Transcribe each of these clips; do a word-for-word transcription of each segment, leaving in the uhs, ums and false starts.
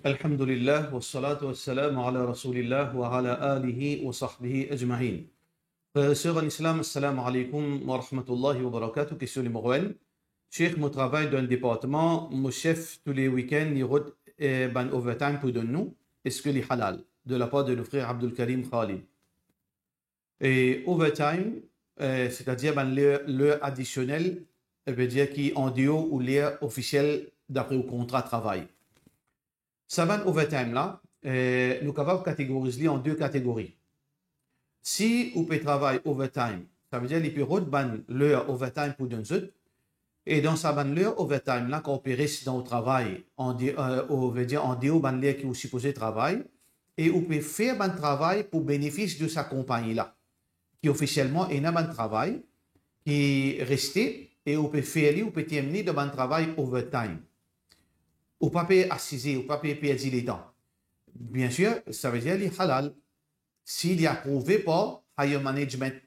Alhamdulillah, wassalatu wassalamu ala rasoulillah wa ala alihi wa sahbihi ajmain. Frer ek ser an Islam, assalamu alaikum wa rahmatullahi wa barakatuh. Kestion nimero enn. Sheikh, mo travay dan enn departman, mo sef tou le wikenn li rod, eh, bann overtime pou donn nou, eski li halal? De la par de nou frer Abdul Karim Khalid. E overtime, eh, setadir bann ler, ler adisionel, eh, vedir ki andeor ou ler ofisiel dapre ou kontra travay. Sa bann overtime la, eh, nou kapav kategoriz li an de kategori. Si ou pe travay overtime, savedir li pe rod bann ler overtime pou donn zot, e dan sa bann ler overtime la, kan ou pe res dan ou travay, ande-, eh, ou vedir andeor bann ler ki ou sipoze travay, e ou pe fer bann travay pou benefis de sa konpagni la, ki ofisielman ena bann travay ki reste, e ou pe fer li, ou pe terminn li dan bann travay overtime. Ou pa pe asize, ou pa pe perdi letan. Biensir, savedir li halal si li aprouve par higher management.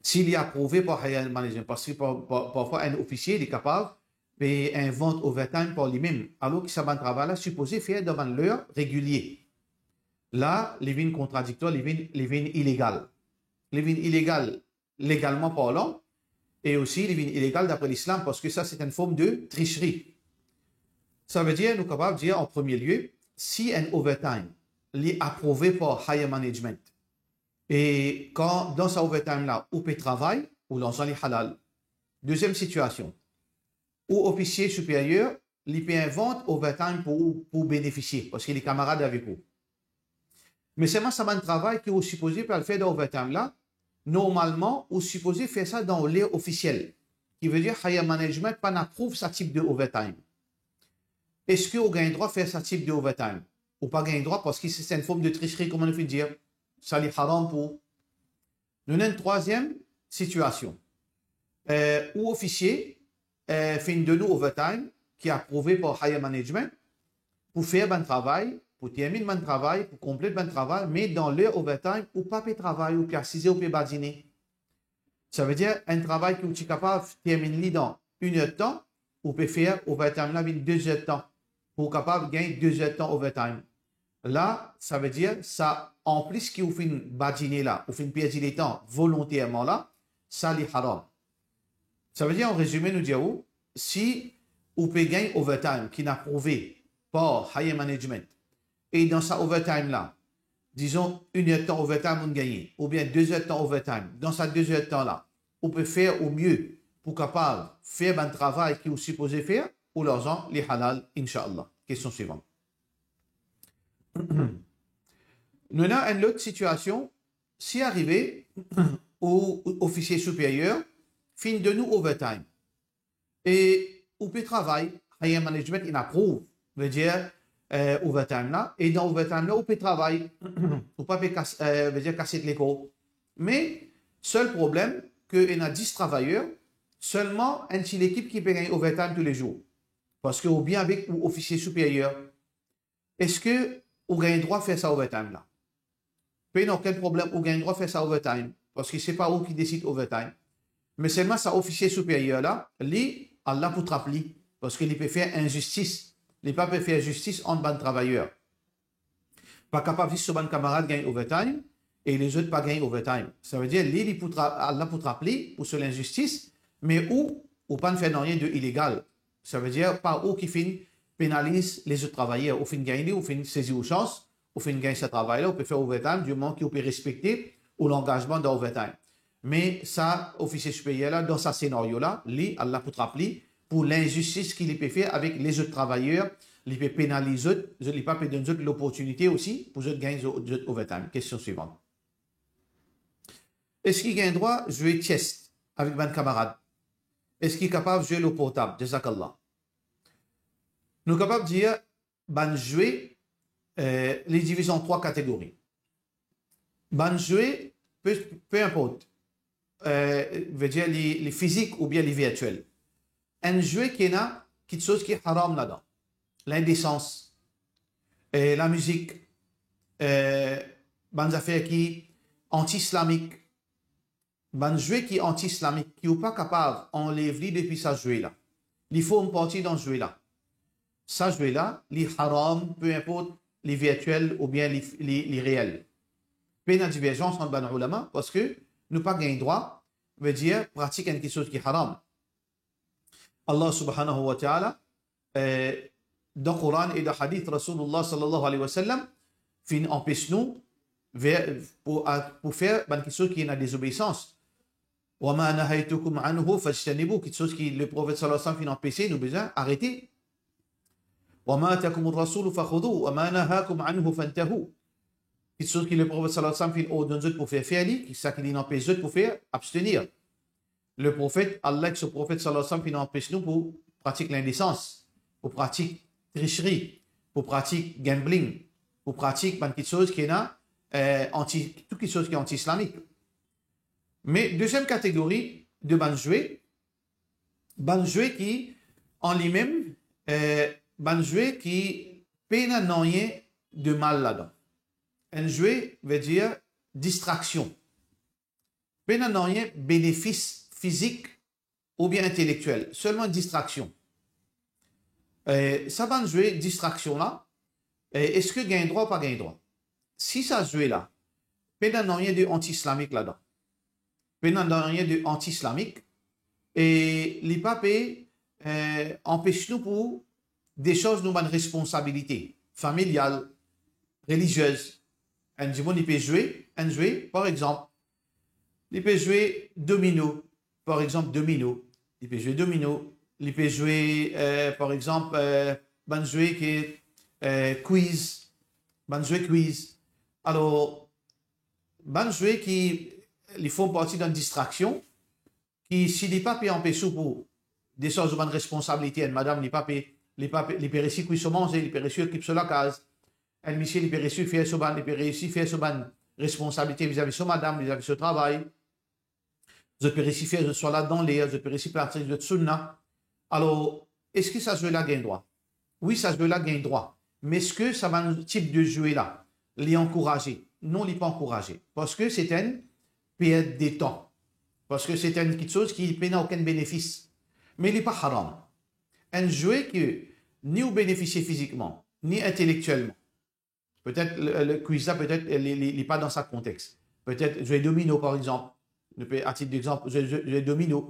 Si li aprouve par higher management, parski par, par, parfwa enn ofisie li kapav pe invant overtime par limem, alor ki sa bann travay la sipoze fer dan bann ler regilie. La, li vinn kontradikter, li vinn, li vinn ilegal. Li vinn ilegal legalman parlan, e osi li vinn ilegal dapre Lislam, parski sa se enn form de tricheri. Savedir, nou kapav dir, an premie lie, si enn overtime, li aprouve par higher management, e kan dan sa overtime la, ou pe travay, ou larzan li halal. Deziem sitiasion, ou ofisie siperyer, li pe invant overtime pou ou, pou benefisie, parski li kamarad avek ou. Me selman sa bann travay ki ou sipoze pe al fer dan overtime la, normalman, ou sipoze fer sa dan ou ler ofisiel. Ki vedir higher management pa'nn aprouv sa tip de overtime. Eski ou gagn drwa fer sa tip de overtime? Ou pa gagn drwa, parski se, se enn form de tricheri, kouma nou finn dir. Sa li haram pou ou. Nou ena enn trwaziem sitiasion. Eh, ou ofisie, eh, finn donn ou overtime ki aprouve par higher management pou fer bann travay, pou terminn bann travay, pou konplet bann travay, me dan ler overtime, ou pa pe travay, ou pe asize, ou pe badine. Savedir, enn travay ki ou ti kapav terminn li dan enn er de tan, ou pe fer overtime la vinn de zer de tan, pou ou kapav gagn de zer de tan overtime. La, savedir, sa, anplis ki ou finn badine la, ou finn perdi letan volonterman la, sa li haram. Savedir, an rezime, nou dir ou, si ou pe gagn overtime ki'nn aprouve par higher management, e dan sa overtime la, dizon, enn er de tan overtime ou'nn gagne, oubien de zer de tan overtime, dan sa de zer de tan la, ou pe fer ou mie pou kapav fer bann travay ki ou sipoze fer, ou larzan li halal, inshallah. Kestion swivan. Nou ena enn lot sitiasion, si arive ou ofisie siperyer finn donn ou overtime, e ou pe travay, higher management inn aprouv, vedir, eh, overtime la, e dan overtime la, ou pe travay, ou pa pe kas-, eh, vedir kaset lekor. Me, sel problem, ke ena dis travayer, selman enn ti lekip ki pe gagn overtime toulezour. Parski ou bien avek ou ofisie siperyer. Eski ou gagn drwa fer sa overtime la? Pena okenn problem, ou gagn drwa fer sa overtime, parski se pa ou ki desid overtime. Me selman sa ofisie siperyer la, li, al la pou trap li, parski li pe fer inzistis. Li pa pe fer zistis ant bann travayer. Pa kapav zis so bann kamarad gagn overtime e lezot pa gagn overtime. Savedir, li, li pou tra-, al la pou trap li pou so linzistis, me ou, ou pa'nn fer nanye de ilegal. Savedir, pa ou ki finn penaliz lezot travayer, ou finn gagn li, ou finn sezi ou sans, ou finn gagn sa travay la, ou pe fer overtime, di moman ki ou pe respekte ou langazman dan overtime. Me sa ofisie siperyer la, dan sa senario la, li, al la pou trap li, pou linzistis ki li pe fer avek lezot travayer, li pe penaliz zot, zot, li pa pe donn zot loportinite osi pou zot gagn zot, zot overtime. Kestion swivan. Eski gagn drwa zwe chess avek bann kamarad? Eski kapav zwe lor portab? Jazakallah. Nou kapav dir, bann zwe, eh, li divize an trwa kategori. Bann zwe, pe, pe inport, eh, vedir li, li fizik oubien li virtiel. Enn zwe ki ena kiksoz ki haram ladan. Lindesans, eh, lamizik, eh, bann zafer ki anti-islamik, bann zwe ki anti-islamik, ki ou pa kapav anlev li depi sa zwe la. Li form parti dan zwe la. sa zwe la, li haram, pe inport li virtiel oubien li, li, li reel. Pena diverzans ant bann oulama, parski nou pa gagn drwa, vedir pratik enn kiksoz ki haram. Allah subhanahu wa ta'ala, eh, dan Koran e dan hadith Rasulullah sallallahu alayhi wa sallam, finn anpes nou ver, pou, pou fer bann kiksoz ki ena dezobeisans. Wa ma nahaytukum anhu fajtanibu, kiksoz ki Leprofet sallallahu alayhi wa sallam finn anpese, nou bizin arete. Wa ma atakumur rasulu fakhudhuhu, wa ma nahakum anhu fantahu. Kiksoz ki Leprofet sallallahu alayhi wa sallam finn ordonn zot pou fer, fer li, ki sa ki li anpes zot pou fer, abstenir. Leprofet, Allah ek so Profet sallallahu alayhi wa sallam finn anpes nou pou pratik lindesans, pou pratik trisri, pou pratik gambling, pou pratik bann kiksoz ki ena, eh, anti, tou kiksoz ki anti-islamik. Me deziem kategori de bann zwe, bann zwe ki, an limem, eh, bann zwe ki pena nanye de mal ladan. Enn zwe vedir distraksion. Pena nanye benefis fizik oubien intelektiel, selman distraksion. Eh, sa bann zwe distraksion la, eh, eski gagn drwa ou pa gagn drwa? Si sa zwe la, pena nanye de anti-islamik ladan, pena nanye de anti-islamik, e li pa pe, eh, anpes nou pou desarz nou bann responsabilite familial, reliziez. Enn dimoun, li pe zwe enn zwe, par exanp, li pe zwe domino, par exanp, domino, li pe zwe domino, li pe zwe, eh, par exanp, eh, bann zwe ki, eh, quiz, bann zwe quiz. Alor, bann zwe ki li form parti dan distraksion, ki si li pa pe anpes ou pou desarz ou bann responsabilite, enn madam, li pa pe, li pa pe, li pe resi kwi so manze, li pe resi okip so lakaz, enn misie, li pe resi fer so bann, li pe resi fer so bann responsabilite vizavi so madam, vizavi so travay, zot pe resi fer zot swala dan ler, zot pe resi plas zot sounna. Alor, eski sa zwe la gagn drwa? Wi, sa zwe la gagn drwa. Me eski sa bann tip de zwe la, li ankouraze? Non, li pa ankouraze. Parski se enn pert de tan. Parski se enn kiksoz ki pena okenn benefis. Me li pa haram. Enn zwe ki ni ou benefisie fizikman, ni intelektielman. Petet le, le quiz la, petet li, li, li pa dan sa kontex. Petet zwe domino, par exanp. Nou pe, a tit dexanp, zwe, zwe, zwe domino,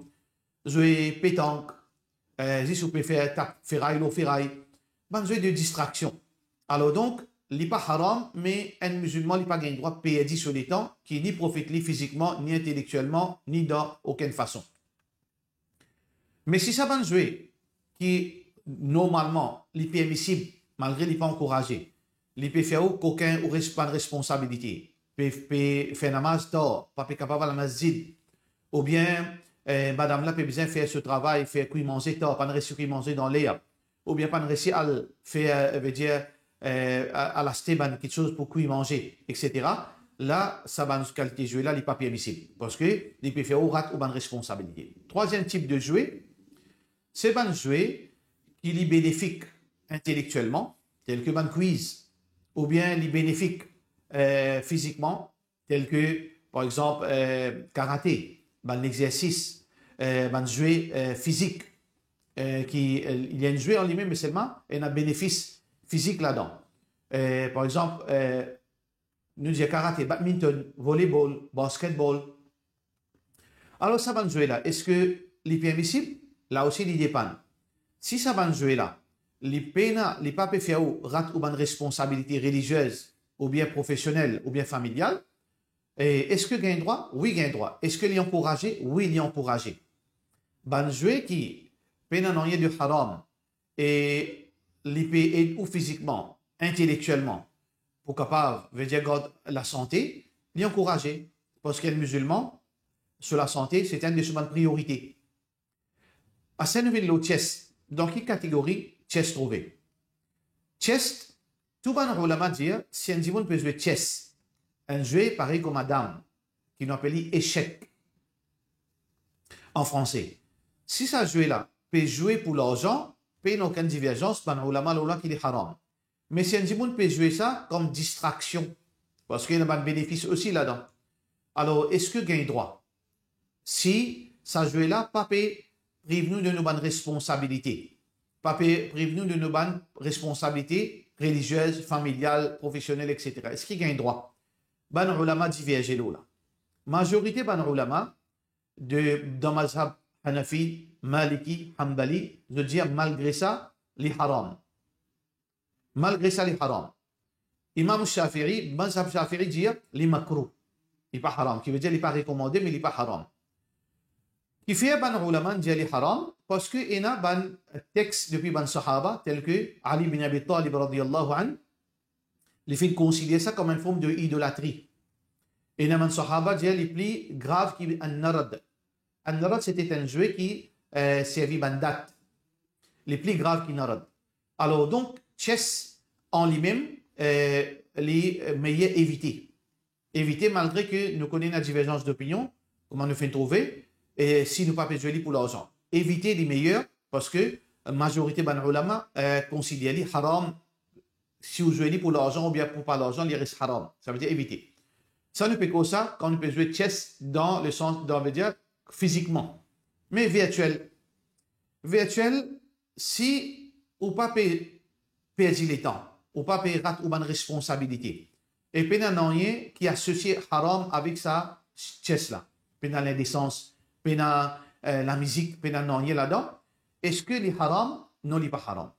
zwe petank, eh, zis ou pe fer tap feray lor feray. Bann zwe de distraksion. Alor donk, li pa haram, me enn mizilman, li pa gagn drwa perdi so letan, ki ni profit li fizikman, ni intelektielman, ni dan okenn fason. Me si sa bann zwe ki normalman li permisib, malgre li pa ankouraze, li pe fer ou kokin ou res-, bann responsabilite, pe, pe fer namaz tar, pa pe kapav al lamazid, oubien, eh, madam la pe bizin fer so travay, fer kwi manze tar, pa'nn resi kwi manze dan ler, oubien pa'nn resi al fer, eh, vedir, eh, a-, al aste bann kiksoz pou kwi manze, et cetera. La, sa bann kalite zwe la, li pa permisib, parski li pe fer ou rat ou bann responsabilite. Trwaziem tip de zwe, se bann zwe ki li benefik intelektielman, tel ki bann quiz, oubien li benefik, eh, fizikman, tel ki, par exanp, eh, karate, bann lexersis, eh, bann zwe, eh, fizik, eh, ki, eh, li enn zwe an limem, me selman ena benefis fizik ladan. Eh, par exanp, eh, nou dir karate, badminton, volebol, basketbol. Alor sa bann zwe la, eski li permisib? La osi li depann. Si sa bann zwe la, li pena, li pa pe fer ou rat ou bann responsabilite reliziez, oubien profesionel, oubien familial, e eski gagn drwa? Wi, gagn drwa. Eski li ankouraze? Wi, li ankouraze. Bann zwe ki pena nanye de haram, e li pe ed ou fizikman, intelektielman, pou kapav, vedir gard lasante, li ankouraze, parski enn mizilman, so lasante, se enn de so bann priorite. Apre nou vinn lor chess, dan ki kategori chess trouve? Chess, tou bann oulama dir, si enn dimoun pe zwe chess, enn zwe parey kouma dam, ki nou apel li echek an franse. Si sa zwe la pe zwe pou larzan, pena okenn diverzans, bann oulama lor la ki li haram. Me si enn dimoun pe zwe sa kom distraksion, parski ena bann benefis osi ladan, alor eski gagn drwa? Si sa zwe la pa pe priv nou de nou bann responsabilite, pa pe priv nou de nou bann responsabilite reliziez, familial, profesionel, et cetera. Eski gagn drwa? Bann oulama diverze lor la. Mazorite bann oulama de, dan mazhab Hanafi, Maliki, Hanbali, zot dir malgre sa, li haram. Malgre sa, li haram. Imam Shafi'i, mazhab Shafi'i dir li makrouh. Li pa haram, ki ve dir li pa rekomande, me li pa haram. Kifer bann oulama dir li haram? Parski ena bann text depi bann sahaba, tel ke Ali bin Abi Talib radiyallahu anhu, li finn konsider sa kom enn form de idolatri. Ena bann sahaba dir li pli grav ki an-nard. An-nard, se ti enn zwe ki, eh, servi bann dat. Li pli grav ki nard. Alor, donk, chess an limem, eh, li, eh, meyer evite. Evite, malgre ke nou kone ena diverzans dopinion, kouma nou finn trouve, e si nou pa pe zwe li pou larzan. Evite li meyer, parski mazorite bann oulama, eh, konsider li haram. Si ou zwe li pou larzan oubien pou pa larzan, li res haram. Sa ve dir evite. Sa nou pe koz sa kan nou pe zwe chess dan le sans, dan, ve dir, fizikman. Me virtiel. Virtiel, si ou pa pe perdi letan, ou pa pe rat ou bann responsabilite, e pena nanye ki asosie haram avek sa chess la, pena lindesans, pena, eh, lamizik, pena nanye ladan, eski li haram? Non, li pa haram.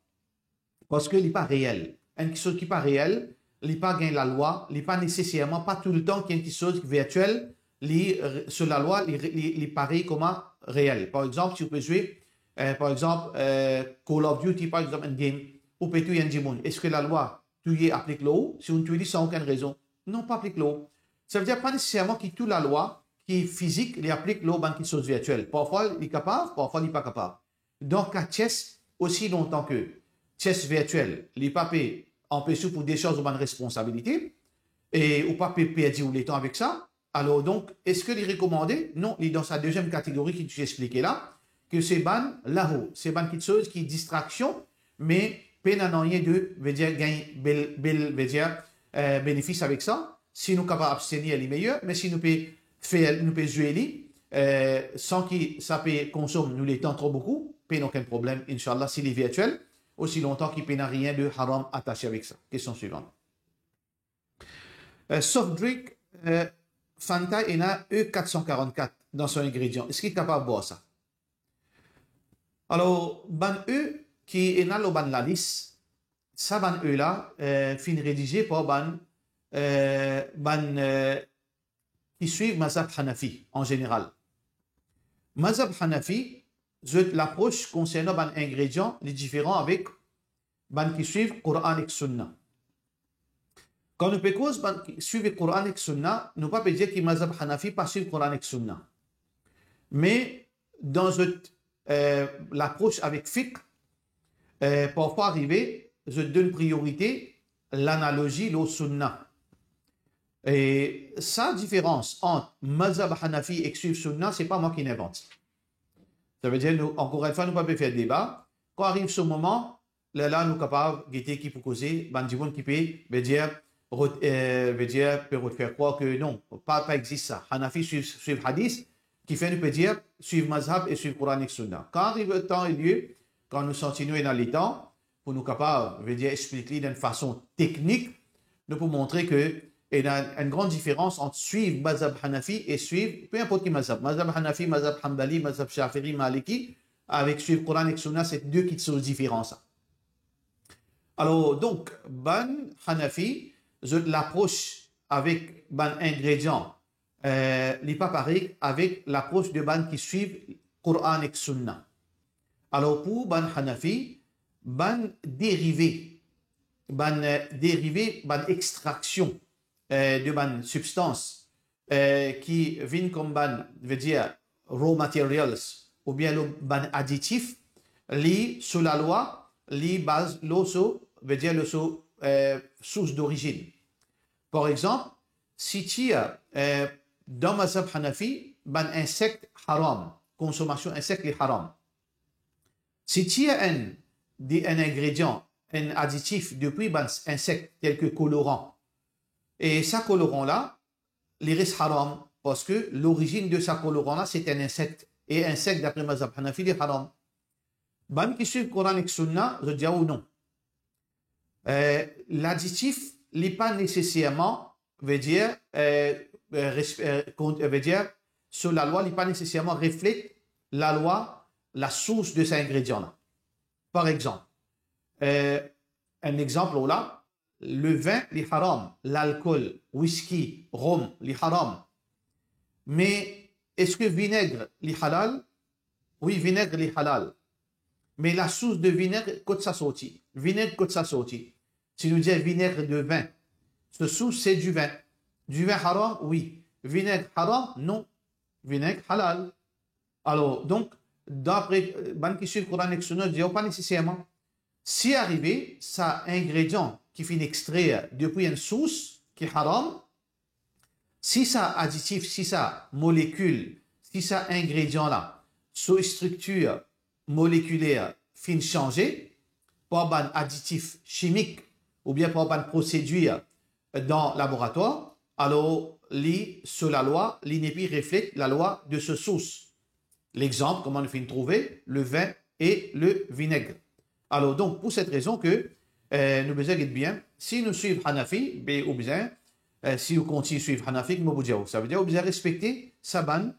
Parski li pa reel. Enn kiksoz ki pa reel, li pa gagn lalwa, li pa neseserman, pa toultan ki enn kiksoz virtiel, li, so lalwa, li, li, li parey kouma reel. Par exanp, si ou pe zwe, eh, par exanp, eh, Call of Duty, par exanp, enn game, ou pe touy enn dimoun. Eski lalwa touye aplik lor ou? Si ou touy li san okenn rezon, non, pa aplik lor ou. Sa ve dir pa neseserman ki tou lalwa ki fizik, li aplik lor bann kiksoz virtiel. Parfwa li kapav, parfwa li pa kapav. Dan ka chess, osi lontan ke chess virtiel, li pa pe anpes ou pou desarz ou bann responsabilite, e ou pa pe perdi ou letan avek sa, alor donk, eski li rekomande? Non, li dan sa deziem kategori ki ti explike la, ke se bann lahu, se bann kiksoz ki distraksion, me pena nanye de, ve dir, gagn bel, bel, ve dir, eh, benefis avek sa. Si nou kapav abstenir, li meyer, me si nou pe fer, nou pe zwe li, eh, san ki sa pe konsom nou letan tro boukou, pena okenn problem, inshallah, si li virtiel, osi lontan ki pena nanye de haram atase avek sa. Kestion swivan. Eh, soft drink, eh, Fanta ena E kat san karannkat dan so ingredian. Eski kapav bwar sa? Alor, bann E ki ena lor bann lalis, sa bann E la, eh, finn redize par bann, eh, bann, eh, ki swiv mazhab Hanafi an zeneral. Mazhab Hanafi, zot lapros konsernan bann ingredian, li diferan avek bann ki swiv Koran ek Sunna. Kan nou pe koz bann ki swiv Koran ek Sunna, nou pa pe dir ki mazhab Hanafi pa swiv Koran ek Sunna. Me dan zot, eh, lapros avek fiqh, eh, parfwa arive, zot donn priorite lanalozi lor Sunna. E sa diferans ant mazhab Hanafi ek swiv Sunna, se pa mwa ki invant. Sa ve dir, nou, ankor enn fwa, nou pa pe fer deba. Kan ariv so moman, lerla nou kapav gete ki pou koze, bann dimoun ki pe, ve dir, rod-, eh, ve dir, pe rod fer krwar ke non, pa, pa exist sa. Hanafi swiv, swiv hadis, kifer nou pe dir, swiv mazhab e swiv Koran ek Sunna. Kan ariv tan e lie, kan nou santi nou ena letan, pou nou kapav, ve dir, explik li dan enn fason teknik, nou pou montre ke ena enn gran diferans ant swiv mazhab Hanafi e swiv, pe inport ki mazhab, mazhab Hanafi, mazhab Hanbali, mazhab Shafi'i, Maliki, avek swiv Koran ek Sunna, se de kiksoz diferan sa. Alor, donk, bann Hanafi, zot lapros avek bann ingredian, eh, li pa parey avek lapros de bann ki swiv Koran ek Sunna. Alor, pou bann Hanafi, bann derive, bann, eh, derive, bann extraksion, eh, de bann sibstans, eh, ki vinn kom bann, ve dir, raw materials, oubien lor bann aditif, li so lalwa, li baz lor so, ve dir, lor so, eh, sours d'origine. Par exanp, si ti, eh, dan mazhab Hanafi, bann insek haram, konsomasion insek li haram. Si ti enn, de, enn ingredian, enn aditif depi bann insek, tel ke koloran, e sa koloran la, li res haram, parski lorizinn de sa koloran la, se enn insek. E insek, dapre mazhab Hanafi, li haram. Bann ki swiv Koran ek Sunna, zot dir ou non. Eh, laditif, li pa neseserman, vedir, eh, eh, res-, eh, kon-, eh, vedir, so lalwa, li pa neseserman reflet lalwa, lasours de sa ingredian la. Par exanp, eh, enn exanp la, levin, li haram, lalkol, wiski, rom, li haram. Me eski vineg, li halal? Wi, vineg, li halal. Me lasours de vineg, kot sa sorti? Vineg, kot sa sorti? Si nou dir vineg de vin, so sours, se divin. Divin haram? Wi. Vineg haram? Non. Vineg halal. Alor, donk, dapre, eh, bann ki swiv Koran ek Sunna, dir ou pa neseserman. Si arive, sa ingredian ki finn extrer depi enn sours ki haram, si sa aditif, si sa molekil, si sa ingredian la, so striktir molekiler finn sanze par bann aditif chimik oubien par bann prosedir dan laboratwar, alor li, so lalwa, li nepli reflet lalwa de so sours. Lexanp, kouma nou finn trouve, levin e le vineg. Alor, donk, pou set rezon ke, eh, nou bizin get bien, si nou swiv Hanafi, be ou bizin, eh, si ou kontign swiv Hanafi, kouma pou dir ou, sa vedir ou bizin respekte sa bann,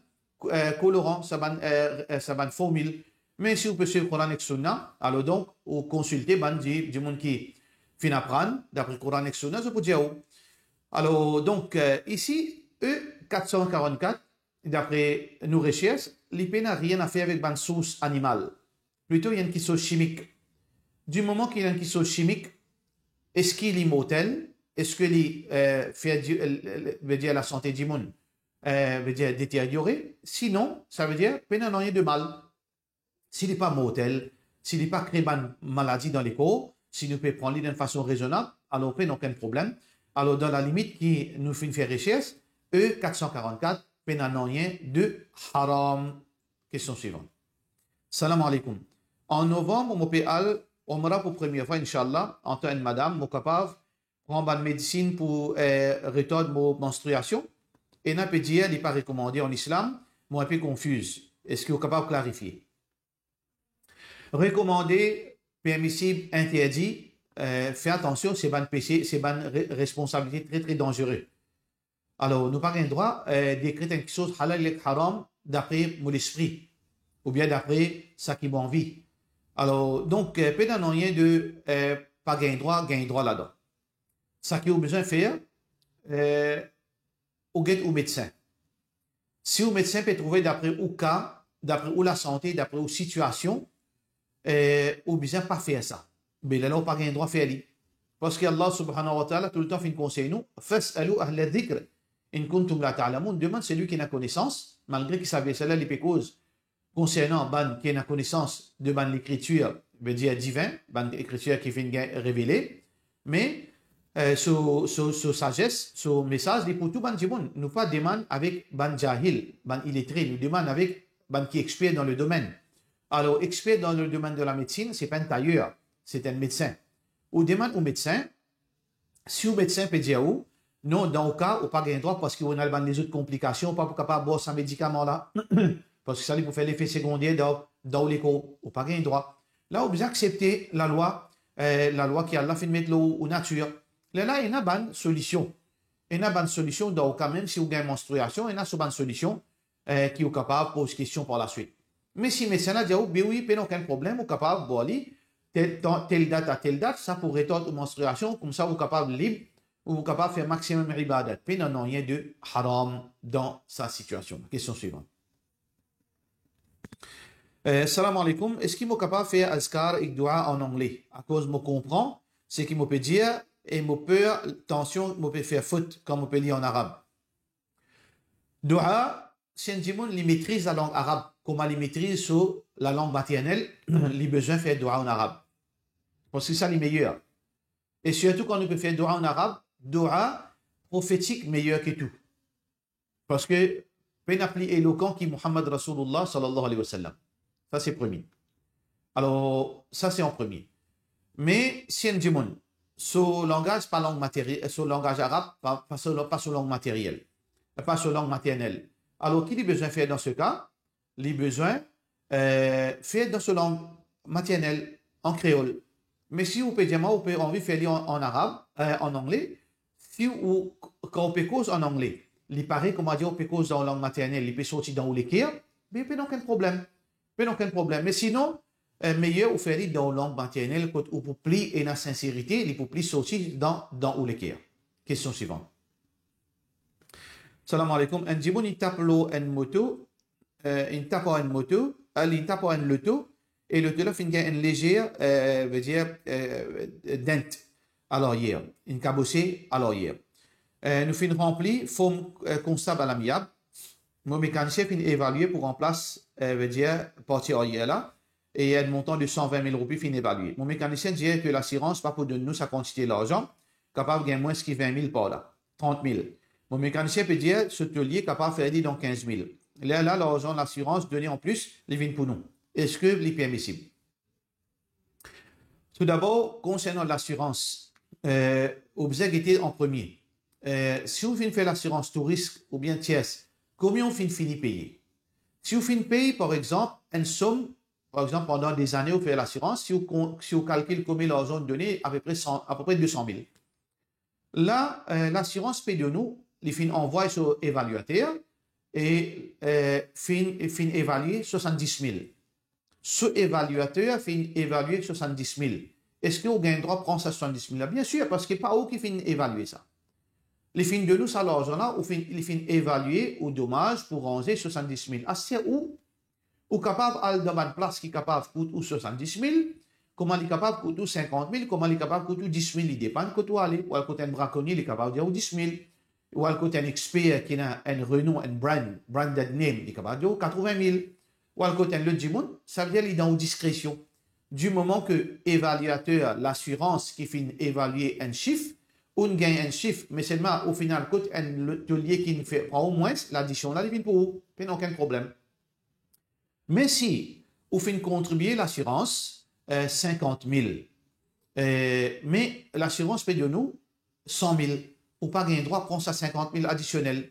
eh, koloran, sa bann, eh, eh, sa bann formil. Me si ou pe swiv Koran ek Sunna, alor donk, ou konsilte bann di-, dimoun ki finn aprann, dapre Koran ek Sunna, zot pou dir ou. Alor, donk, eh, isi, E kat san karannkat, dapre nou resers, li pena nanye a fer avek bann sours animal. Plito, li enn kiksoz chimik. Di moman ki li enn kiksoz chimik, eski li mortel? Eski li, eh, fer di-, eh, vedir lasante dimoun, eh, vedir deteryore? Sinon, sa vedir, pena nanye de mal. Si li pa mortel, si li pa kre bann maladi dan lekor, si nou pe pran li dan enn fason rezonab, alor pena okenn problem. Alor, dan lalimit ki nou finn fer resers, E kat san karannkat, pena nanye de haram. Kestion swivan. Salam aleykoum. An novanm, mo pe al Omra pou premie fwa, inshallah, antan enn madam, mo kapav pran bann medisinn pou, eh, retard mo manstriasion? Ena pe dir li pa rekomande an islam, mo enpe konfiz. Eski ou kapav klarifie? Rekomande, permisib, interdi, eh, fer atansion, se bann pese, se bann re-, responsabilite tre, tre danzere. Alor, nou pa gagn drwa, eh, dekret enn kiksoz halal ek haram dapre mo lespri, oubien dapre seki mo anvi. Alor, donk, eh, pena nanye de, eh, pa gagn drwa, gagn drwa ladan. Seki ou bizin fer, eh, ou get ou medsin. Si ou medsin pe trouve dapre ou ka, dapre ou lasante, dapre ou sitiasion, eh, ou bizin pa fer sa, be lerla ou pa gagn drwa fer li. Parski Allah subhanahu wa ta'ala toultan finn konsey nou, "Fas'alu ahla dhikr in kuntum la ta'lamun", demann seki ena konesans, malgre ki sa verse la li pe koz konsernan bann ki ena konesans de bann lekritir, vedir divin, bann lekritir ki finn gagn revele, me, eh, so, so, so sazes, so mesaz, li pou tou bann dimoun. Nou pa demann avek bann jahil, bann iletre, nou demann avek bann ki exper dan le domenn. Alor, exper dan le domenn de la medsinn, se pa enn tayer, se enn medsin. Ou demann ou medsin, si ou medsin pe dir ou, non, dan ou ka, ou pa gagn drwa parski ou ena bann lezot konplikasion, ou pa pou kapav bwar sa medikaman la, parski sa li pou fer lefe segonder dan, dan ou lekor, ou pa gagn drwa. La, ou bizin aksepte lalwa, eh, lalwa ki Allah finn met lor ou, ou natir. Lerla, ena bann solision. Ena bann solision dan ou ka, mem si ou gagn manstriasion, ena so bann solision, eh, ki ou kapav poz kestion par laswit. Me si medsin la dir ou, be wi, pena okenn problem, ou kapav bwar li, tel tan, tel dat a tel dat, sa pou retard ou manstriasion, koumsa ou kapav lib, ou kapav fer maximum ibadat. Pena nanye de haram dan sa sitiasion. Kestion swivan. Eh, salam aleykoum. Eski mo kapav fer azkar ek doua an angle? Akoz mo konpran seki mo pe dir e mo per tansion mo pe fer fot kan mo pe lir an arab. Doua, si enn dimoun li metriz lalang arab, kouma li metriz so lalang maternel, li bizin fer doua an arab. Parski sa li meyer. E sirtou kan nou pe fer doua an arab, doua profetik meyer ki tou. Parski pena pli elokan ki Muhammad Rasoulullah sallallahu alayhi wa sallam. Sa se premie. Alor, sa se an premie. Me si enn dimoun, so langaz pa lang materi-, so langaz arab, pa, pa so, pa so lang materiel, pa so lang maternel. Alor, ki li bizin fer dan se ka? Li bizin, eh, fer dan so lang, maternel, an kreol. Me si ou pe dir mwa, ou pe anvi fer li an, an arab, eh, an angle, si ou, kan ou pe koz an angle, li parey kouma dir ou pe koz dan ou lang maternel, li pe sorti dan ou leker, be pena okenn problem. Pena okenn problem. Me sinon, eh, meyer ou fer li dan ou lang maternel, kot ou pou pli ena sinserite, li pou pli sorti dan, dan ou leker. Kestion swivan. Salam alaikum. Enn dimoun inn tap lor enn moto, eh, inn tap ar enn moto, eh, li inn tap ar enn loto, e loto la finn gagn enn lezer, eh, vedir, eh, dent a laryer, inn kabose a laryer. Eh, nou finn ranpli form, eh, konstab a lamiab. Mo mekanisien finn evalie pou ranplas, eh, vedir parti aryer la, e enn montan de san vin mil roupi finn evalie. Mo mekanisien dir ke lasirans pa pou donn nou sa kantite larzan, kapav gagn mwins ki vin mil par la, trant mil. Mo mekanisien pe dir so tolie kapav fer li dan kinz mil. Lerla larzan lasirans done anplis, li vinn pou nou. Eski li permisib? Toudabor, konsernan lasirans, eh, ou bizin gete an premie. Eh, si ou finn fer lasirans tou risk oubien tiers, konbien ou finn fini peye? Si ou finn pey, par exanp, enn som, par exanp, pandan dezane ou fer lasirans, si ou kon-, si ou kalkil konbien larzan ou done, apepre san, apepre de san mil. La, eh, lasirans pe donn ou, li finn anvway so evaliater e, eh, finn, finn evalie swasanndis mil. So evaliater finn evalie swasanndis mil. Eski ou gagn drwa pran sa swasanndis mil la? Bien sir, parski pa ou ki finn evalie sa. Li finn donn ou sa larzan la, ou finn, li finn evalie ou domaz pou ranze swasanndis mil. Aster ou, ou kapav al dan bann plas ki kapav kout ou swasanndis mil, kouma li kapav kout ou sinkant mil, kouma li kapav kout ou dis mil, li depann kot ou ale. Ou al kot enn brakonie, li kapav dir ou dis mil. Ou al kot enn exper ki ena enn renom, enn brand, branded name, li kapav dir ou katrevin mil. Ou al kot enn lot dimoun, savedir li dan ou diskresion. Di moman ke evaliater lasirans ki finn evalie enn sif, ou'nn gagn enn sif, me selman ou finn al kot enn lo-, tolie ki'nn fer pran ou mwins, ladision la li vinn pou ou, pena okenn problem. Me si ou finn kontribie lasirans, eh, sinkant mil, eh, me lasirans pe donn ou san mil, ou pa gagn drwa pran sa sinkant mil adisionel.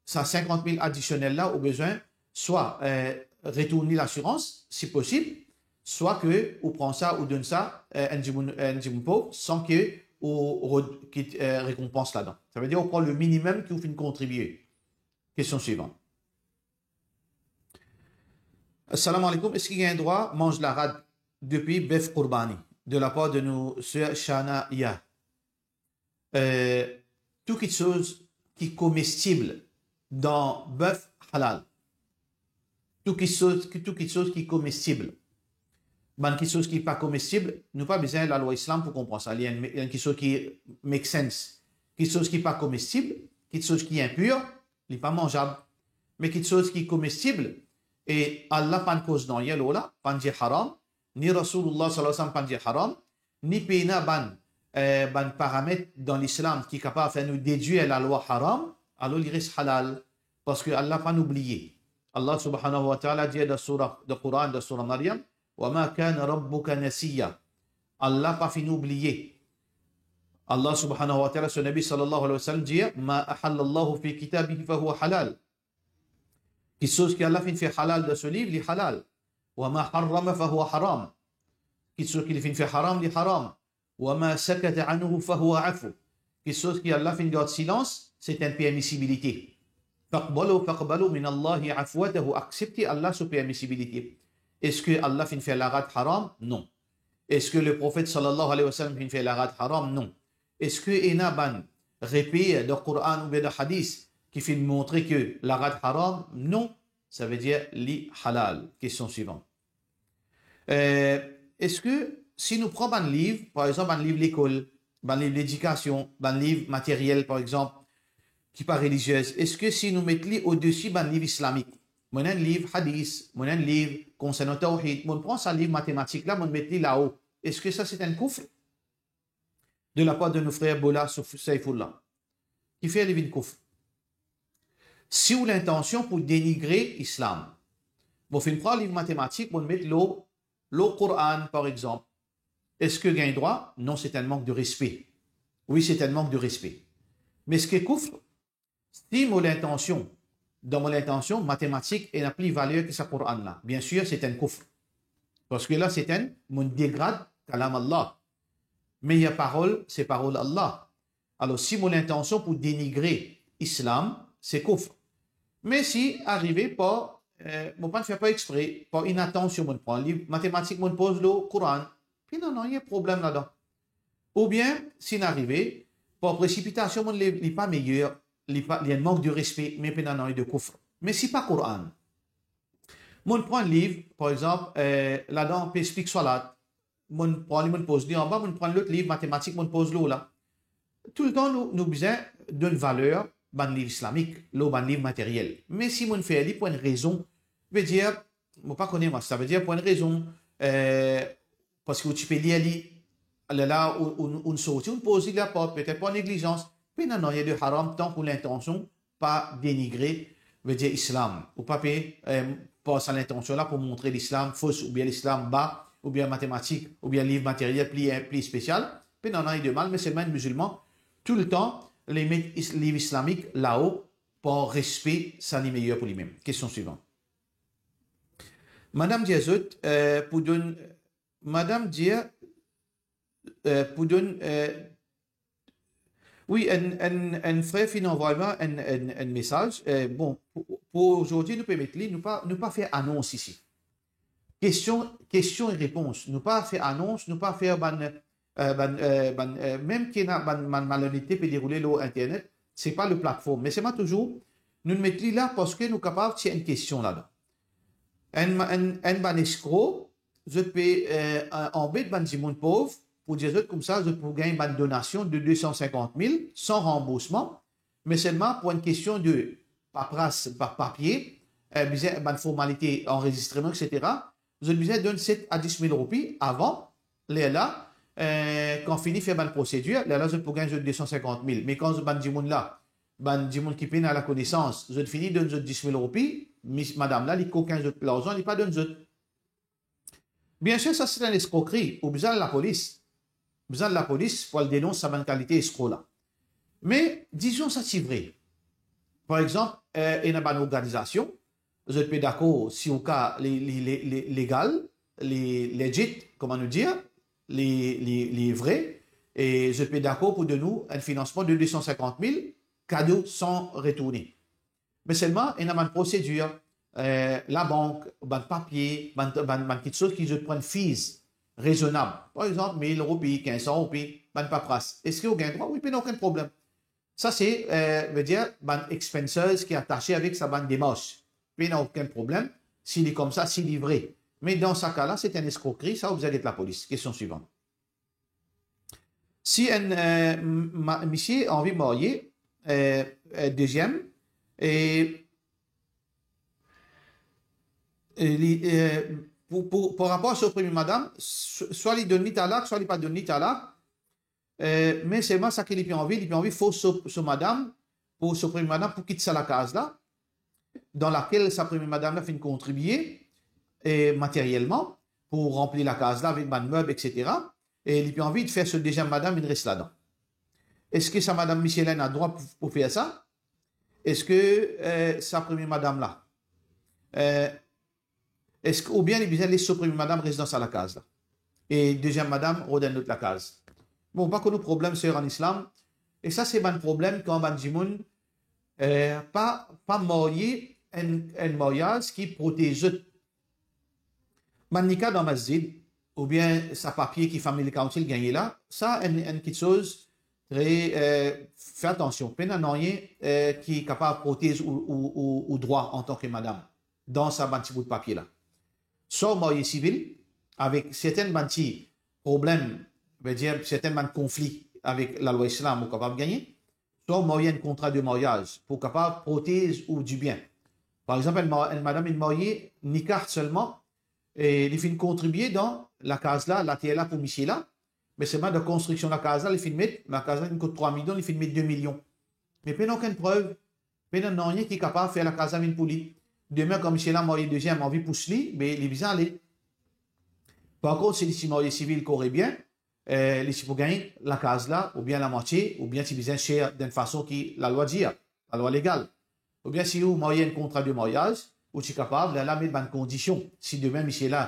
Sa sinkant mil adisionel la, ou bizin swa, eh, retourn li lasirans, si posib, swa ke ou pran sa, ou donn sa, eh, enn dimoun, enn dimoun pov, san ke ou rod-, kit, eh, rekonpans ladan. Savedir ou pran le minimem ki ou finn kontribie. Kestion swivan. Salam alaikum, eski gagn drwa manz larad depi bef kourbani? De lapar de nou ser Shana Ya. Eh, tou kitsoz ki komestib dan bef halal. Tou kitsoz, tou kitsoz ki komestib. Bann kitsoz ki pa komestib, nou pa bizin lalwa Islam pou konpran sa. Li enn, enn kitsoz ki make sense. Kitsoz ki pa komestib, kitsoz ki inpir, li pa manzab. Me kitsoz ki komestib, e Allah pa'nn koz nanye lor la, pa'nn dir haram, ni Rasoulullah sallallahu alayhi wa sallam pa'nn dir haram, ni pena bann, eh, bann paramet dan Lislam ki kapav fer nou dedwir lalwa haram, alor li res halal, parski Allah pa'nn oubliye. Allah subhanahu wa ta'ala dir dan soura, dan Koran, dan soura Maryam, "Wa ma kana rabbuka nasiya." Allah pa finn oubliye. Allah subhanahu wa ta'ala, so Nabi sallallahu alayhi wa sallam dir, "Ma ahallallahu fi kitabihi fahuwa halal." Kitsoz ki Allah finn fer halal dan so liv, li halal. "Wa ma harrama fahuwa haram." Kitsoz ki li finn fer haram, li haram. "Wa ma sakata anhu fahuwa afu." Kitsoz ki Allah finn gard silans, se enn permisibilite. "Faqbalu, faqbalu min Allahi afwatahu." Aksepte Allah so permisibilite. Eski Allah finn fer larad haram? Non. Eski le Profet sallallahu alayhi wa sallam finn fer larad haram? Non. Eski ena bann reper dan Koran oubien dan hadis ki finn montre ke larad haram? Non. Savedir li halal. Kestion swivan. Eh, eski si nou pran bann liv, par exanp, bann liv lekol, bann liv ledikasion, bann liv materyel, par exanp, ki pa relizie, eski si nou met li odesi bann liv islamik, mo ena enn liv hadis, mo ena enn liv konsernan tawhid, mo pran sa liv matematik la, mo met li lao, eski sa se enn koufr? De lapar de nou frer Bola Souf-, Saifoullah. Kifer li vinn koufr? Si ou lintansion pou denigre Islam, mo finn pran liv matematik, mo met lor, lor Koran, par exanp. Eski gagn drwa? Non, se enn mank de respe. Wi, se enn mank de respe. Me eski koufr? Si mo lintansion, dan mo lintansion, matematik ena pli valer ki sa Koran la, biensir, se enn koufr. Parski la, se enn, mo degrad kalam Allah. Me ya parol, se parol Allah. Alor, si mo lintansion pou denigre Islam, se koufr. Me si arive par, eh, mo pa'nn fer par expre, par inatansion mo pran liv matematik, mo poz lor Koran, pena nanye problem ladan. Oubien, si arive, par presipitasion mo li, li pa meyer, li pa, li enn mank de respe, me pena nanye de koufr. Me si pa Koran, mo pran liv, par exanp, eh, ladan pe explik swalat, mo pran li, mo poz li anba, mo pran lot liv matematik, mo poz lor la. Toultan nou, nou bizin donn valer bann liv islamik, lor bann liv materyel. Me si mo fer li pou enn rezon, vedir, mo pa kone mwa, savedir pou enn rezon, eh, parski ou ti pe lir li, lerla ou, ou, ou sorti, ou poz li laport, petet par neglizans, pena nanye de haram, tanki lintansion pa denigre, vedir Islam. Ou pa pe, eh, par sa lintansion la pou montre Lislam fos oubien Lislam ba, oubien matematik, oubien liv materyel pli, pli spesial. Pena nanye de mal, me selman enn mizilman, toultan, li met is-, liv islamik lao, par respe, sa li meyer pou limem. Kestion swivan. Madam dir zot, eh, pou donn, madam dir, eh, pou donn, eh, wi, enn, enn, enn frer finn anvway mwa enn, enn, enn mesaz. Eh, bon, pou, pou zordi nou pe met li, nou pa, nou pa fer anons isi. Kestion, kestion e repons. Nou pa fer anons, nou pa fer bann, eh, bann, eh, bann, eh, mem ki ena bann, bann malonete pe deroule lor internet, se pa le platform. Me selman touzour, nou met li la parski nou kapav tir enn kestion ladan. Enn, enn, enn bann eskro, zot pe, eh, anbet bann dimoun pov pou dir zot koumsa zot pou gagn bann donasion de de san sinkant mil san ranboursman, me selman pou enn kestion de papras, pa-, papie, eh, bizin bann formalite, anrezistreman, et cetera, zot bizin donn set a dis mil roupi avan, lerla, eh, kan fini fer bann prosedir, lerla zot pou gagn zot de san sinkant mil. Me kan bann dimoun la, bann dimoun ki pena lakonesans, zot fini donn zot dis mil roupi, mis-, madam la, li kokin zot larzan, li pa donn zot. Biensir, sa se enn eskrokri, ou bizin al lapolis. Ou bizin al lapolis pou al denons sa bann kalite eskro la. Me, dizon sa ti vre. Par exanp, eh, ena bann organizasion, zot pe dakor si ou ka li, li, li, li legal, li legit, kouma nou dir, li, li, li vre, e zot pe dakor pou donn ou enn finansman de de san sinkant mil, kado san retourne. Me selman, ena bann prosedir, eh, labank, bann papie, bann, bann, bann kiksoz ki zot pran fees rezonab. Par exanp, mil roupi, kinz san roupi, bann papras. Eski ou gagn drwa? Wi, pena okenn problem. Sa se, eh, vedir, bann expenses ki atase avek sa bann demars. Pena okenn problem, si li koumsa, si li vre. Me dan sa ka la, se enn eskrokri, sa ou bizin get lapolis. Kestion swivan. Si enn, eh, ma-, misie anvi marye, eh, eh, deziem, e, e li, eh, pou, pou, par rapor so premie madam, sw-, swa li donn li talak, swa li pa donn li talak, eh, me selman sa ki li pe anvi, li pe anvi fors so, so madam, pou so premie madam pou kit sa lakaz la, dan lakel sa premie madam la finn kontribie, eh, materyelman, pou ranpli lakaz la avek bann meb, et cetera. E li pe anvi fer so deziem madam vinn res ladan. Eski sa madam misie la ena drwa pou, pou fer sa? Eski, eh, sa premie madam la, eh, eski, oubien li bizin les so premie madam res dan sa lakaz la? E deziem madam rod enn lot lakaz. Bon, pa konn ou problem, ser an Islam. E sa se bann problem kan bann dimoun, eh, pa, pa marye enn, enn maryaz ki protez zot. Bann nika dan masjid, oubien sa papie ki Family Council gagne la, sa enn, enn kiksoz tre, eh, fer atansion. Pena nanye, eh, ki kapav protez ou, ou, ou, ou drwa antan ki madam dan sa bann ti bout papie la. Swa ou marye sivil, avek sertin bann ti problem, vedir sertin bann konfli avek lalwa Islam, ou kapav gagne, swa ou marye enn kontra de maryaz pou kapav protez ou dibien. Par exanp, enn ma-, enn madam inn marye nikah selman, e li finn kontribie dan lakaz la, later la pou misie la, me selman dan konstriksion lakaz la, li finn met, lakaz la inn kout trwa milion, li finn met de milion. Me pena okenn prev, pena nanye ki kapav fer lakaz la vinn pou li. Demin, kan misie la marye deziem, anvi pous li, be li bizin ale. Par kont, si li ti marye sivil, kore bien, eh, li ti pou gagn lakaz la, oubien lamwatie, oubien ti bizin share dan enn fason ki lalwa dir, lalwa legal. Oubien si ou marye enn kontra de maryaz, ou ti kapav, lerla met bann kondision. Si demin misie la,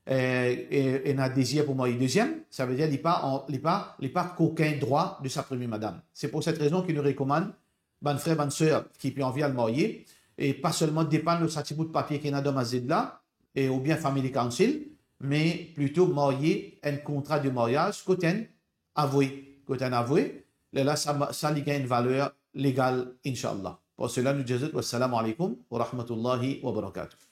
eh, e, ena dezir pou marye deziem, savedir li pa an, li pa, li pa kokenn drwa de sa premie madam. Se pou set rezon ki nou rekomann bann frer, bann ser ki pe anvi al marye, e pa selman depann lor sa ti bout papie ki ena dan mazid la, e oubien family council, me plito marye enn kontra de maryaz kot enn avoue, kot enn avoue, lerla sa, sa li gagn enn valer legal, inshallah. Par sela, nou dir zot, wassalamu alaikum wa rahmatullahi wa barakatuh.